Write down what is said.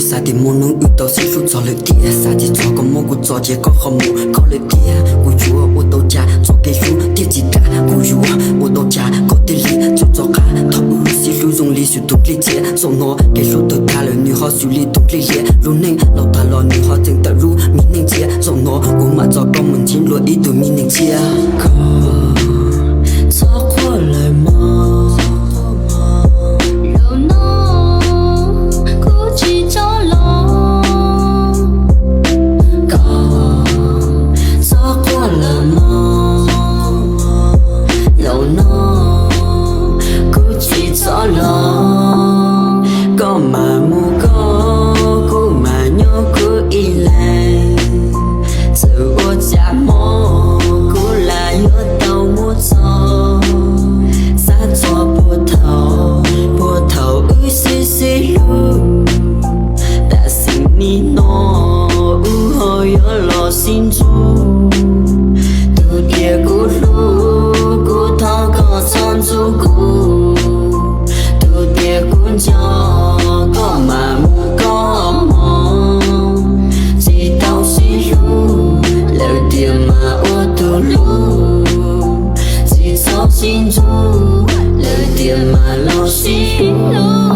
Xav tias muaj hnub wb tau sib hlub txog lawm tiag, xav tias txog koj muab kuv txo cia koj qhov muag koj lawm tiag. Kuv yuav ua tau cas txoj kev hlub thiaj tsis dag, kuv yuav ua tau cas koj thiaj li tso txoj qab. Thaum wb sib hlub zoo li xyuas tus dej ntxhiab, zaum no kev hlub tawg tag lawm nws ho xws li tus dej ntxhiab. Lub neej laus tag los nws ho tseem tawm lub me neej ntxhiab, zaum no kuv mam tso koj mus ntsib luag ib tug me neeg tshiab. Koj txhob quaj lawm mog, zaum no kuv tsis txhob los. Koj txhob quaj lawm mog, zaum no kuv tsis txhob los. Koj mam mus koj, kuv mam nyob kuv ib leeg. Txawm ua cas hmo kuv lam yuav tau mus txog. Xav txog puag thaum, puag thaum wb sib sib hlub, tam sim nim no wb ho yuav los sib ntxub. Tus tias kuv hlub kuv thov koj txhob ntxub kuv. Tus tias kuv nco koj mam mus koj hmo. Tsis tau sib hlub lawm tiag mas ua tus hlub. Tsis txhob sib ntxub lawm tiag mas los sib hlub.